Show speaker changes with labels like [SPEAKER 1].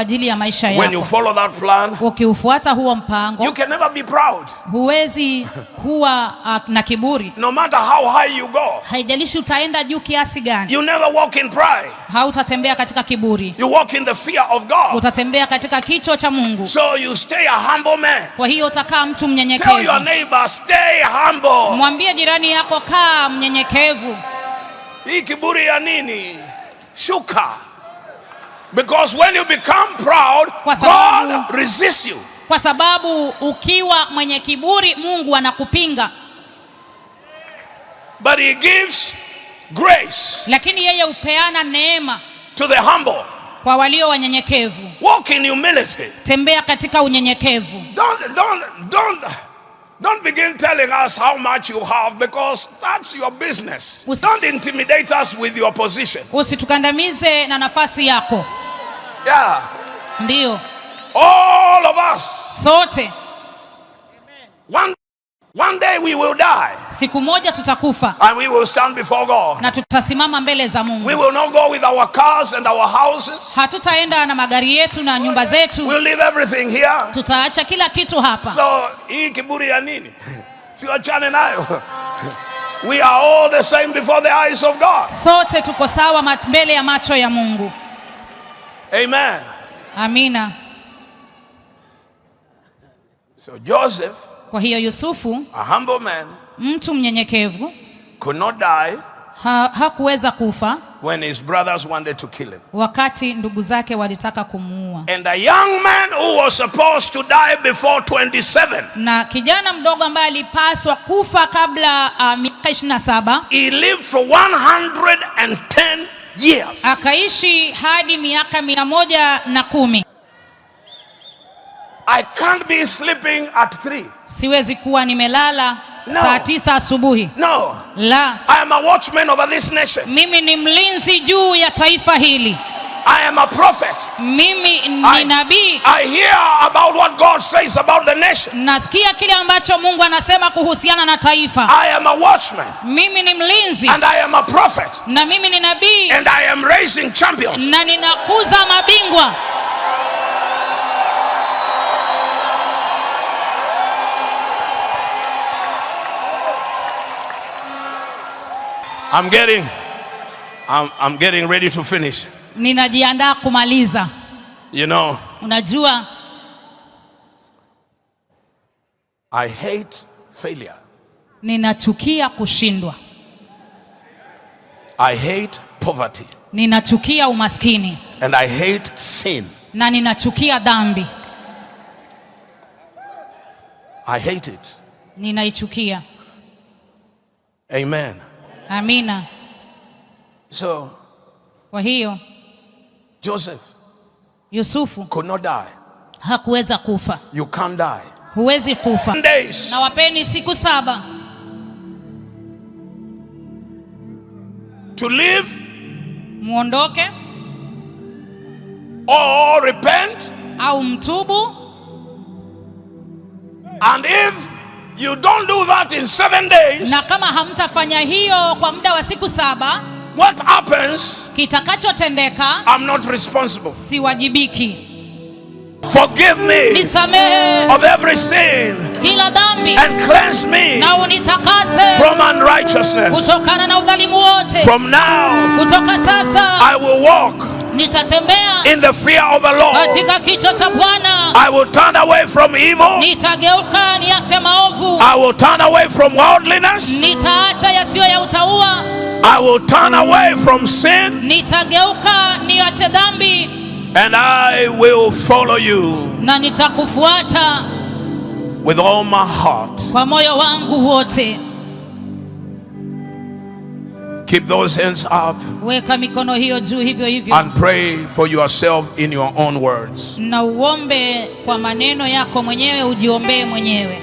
[SPEAKER 1] ajili ya maisha
[SPEAKER 2] When you
[SPEAKER 1] yako.
[SPEAKER 2] Follow that plan,
[SPEAKER 1] Ukiufuata huo mpango,
[SPEAKER 2] you can never be proud.
[SPEAKER 1] Huwezi kuwa na kiburi.
[SPEAKER 2] No matter how high you go,
[SPEAKER 1] Haijalishi utaenda juu kiasi gani,
[SPEAKER 2] you never walk in pride.
[SPEAKER 1] Hautatembea katika kiburi,
[SPEAKER 2] You walk in the fear of God.
[SPEAKER 1] Utatembea katika kicho cha Mungu.
[SPEAKER 2] So you stay a humble man.
[SPEAKER 1] Kwa hiyo utakaa mtu
[SPEAKER 2] Tell your
[SPEAKER 1] mnyenyekevu.
[SPEAKER 2] Neighbor, "Stay humble."
[SPEAKER 1] Mwambie jirani yako, "Kaa mnyenyekevu."
[SPEAKER 2] Hii kiburi ya nini? Shuka. Because when you become proud,
[SPEAKER 1] Kwa sababu-
[SPEAKER 2] God resists you.
[SPEAKER 1] Kwa sababu ukiwa mwenye kiburi, Mungu anakupinga,
[SPEAKER 2] But he gives grace
[SPEAKER 1] lakini yeye hupeana neema
[SPEAKER 2] to the humble.
[SPEAKER 1] Kwa walio wanyenyekevu.
[SPEAKER 2] Walk in humility.
[SPEAKER 1] Tembea katika unyenyekevu.
[SPEAKER 2] Don't begin telling us how much you have, because that's your business. Don't intimidate us with your position.
[SPEAKER 1] Usitukandamize na nafasi yako.
[SPEAKER 2] Yeah.
[SPEAKER 1] Ndiyo,
[SPEAKER 2] All of us.
[SPEAKER 1] Sote.
[SPEAKER 2] One day we will die
[SPEAKER 1] Siku moja tutakufa
[SPEAKER 2] and we will stand before God.
[SPEAKER 1] Na tutasimama mbele za Mungu.
[SPEAKER 2] We will not go with our cars and our houses.
[SPEAKER 1] Hatutaenda na magari yetu na nyumba zetu,
[SPEAKER 2] We'll leave everything here.
[SPEAKER 1] Tutaacha kila kitu hapa.
[SPEAKER 2] So hii kiburi ya nini? Siwachane nayo. We are all the same before the eyes of God.
[SPEAKER 1] Sote tuko sawa mbele ya macho ya Mungu.
[SPEAKER 2] Amen.
[SPEAKER 1] Amina.
[SPEAKER 2] So Joseph,
[SPEAKER 1] Kwa hiyo Yusufu,
[SPEAKER 2] a humble man,
[SPEAKER 1] mtu mnyenyekevu,
[SPEAKER 2] could not die
[SPEAKER 1] hakuweza kufa
[SPEAKER 2] when his brothers wanted to kill him.
[SPEAKER 1] Wakati ndugu zake walitaka kumuua.
[SPEAKER 2] And a young man who was supposed to die before 27,
[SPEAKER 1] Na kijana mdogo ambaye alipaswa kufa kabla miaka 27,
[SPEAKER 2] he lived for 110 years.
[SPEAKER 1] Akaishi hadi miaka 110.
[SPEAKER 2] I can't be sleeping at 3.
[SPEAKER 1] Siwezi kuwa nimelala
[SPEAKER 2] No.
[SPEAKER 1] saa 9 asubuhi.
[SPEAKER 2] No.
[SPEAKER 1] La,
[SPEAKER 2] I am a watchman over this nation.
[SPEAKER 1] Mimi ni mlinzi juu ya taifa hili.
[SPEAKER 2] I am a prophet.
[SPEAKER 1] Mimi ni nabii.
[SPEAKER 2] I hear about what God says about the nation.
[SPEAKER 1] Nasikia kile ambacho Mungu anasema kuhusiana na taifa.
[SPEAKER 2] I am a watchman
[SPEAKER 1] Mimi ni mlinzi
[SPEAKER 2] and I am a prophet
[SPEAKER 1] na mimi ni nabii
[SPEAKER 2] and I am raising champions.
[SPEAKER 1] Na ninakuza mabingwa.
[SPEAKER 2] I'm getting ready to finish.
[SPEAKER 1] Ninajiandaa kumaliza. Unajua,
[SPEAKER 2] I hate failure.
[SPEAKER 1] Ninachukia kushindwa.
[SPEAKER 2] I hate poverty
[SPEAKER 1] Ninachukia umaskini
[SPEAKER 2] and I hate sin.
[SPEAKER 1] Na ninachukia dhambi.
[SPEAKER 2] I hate it.
[SPEAKER 1] Ninaichukia.
[SPEAKER 2] Amen.
[SPEAKER 1] Amina.
[SPEAKER 2] So
[SPEAKER 1] Kwa hiyo
[SPEAKER 2] Joseph
[SPEAKER 1] Yusufu
[SPEAKER 2] could not die.
[SPEAKER 1] Hakuweza kufa.
[SPEAKER 2] You can't die.
[SPEAKER 1] Huwezi kufa.
[SPEAKER 2] Days
[SPEAKER 1] Nawapeni siku 7
[SPEAKER 2] to live
[SPEAKER 1] muondoke
[SPEAKER 2] or repent.
[SPEAKER 1] Au mtubu.
[SPEAKER 2] And if you don't do that in 7 days,
[SPEAKER 1] Na kama hamtafanya hiyo kwa muda wa siku 7,
[SPEAKER 2] what happens?
[SPEAKER 1] Kitakachotendeka,
[SPEAKER 2] I'm not responsible.
[SPEAKER 1] Siwajibiki.
[SPEAKER 2] Forgive me
[SPEAKER 1] Nisamehe
[SPEAKER 2] of every sin
[SPEAKER 1] kila dhambi
[SPEAKER 2] and cleanse me
[SPEAKER 1] na unitakase
[SPEAKER 2] from unrighteousness.
[SPEAKER 1] Kutokana na udhalimu wote.
[SPEAKER 2] From now,
[SPEAKER 1] Kutoka sasa
[SPEAKER 2] I will walk
[SPEAKER 1] nitatembea
[SPEAKER 2] in the fear of the Lord.
[SPEAKER 1] Katika kicho cha Bwana.
[SPEAKER 2] I will turn away from evil.
[SPEAKER 1] Nitageuka niache maovu.
[SPEAKER 2] I will turn away from worldliness.
[SPEAKER 1] Nitaacha yasiyo ya utauwa.
[SPEAKER 2] I will turn away from sin
[SPEAKER 1] Nitageuka niache dhambi
[SPEAKER 2] and I will follow you
[SPEAKER 1] na nitakufuata
[SPEAKER 2] with all my heart.
[SPEAKER 1] Kwa moyo wangu wote.
[SPEAKER 2] Keep those hands up
[SPEAKER 1] Weka mikono hiyo juu hivyo hivyo
[SPEAKER 2] and pray for yourself in your own words.
[SPEAKER 1] Na uombe kwa maneno yako mwenyewe, ujiombee mwenyewe.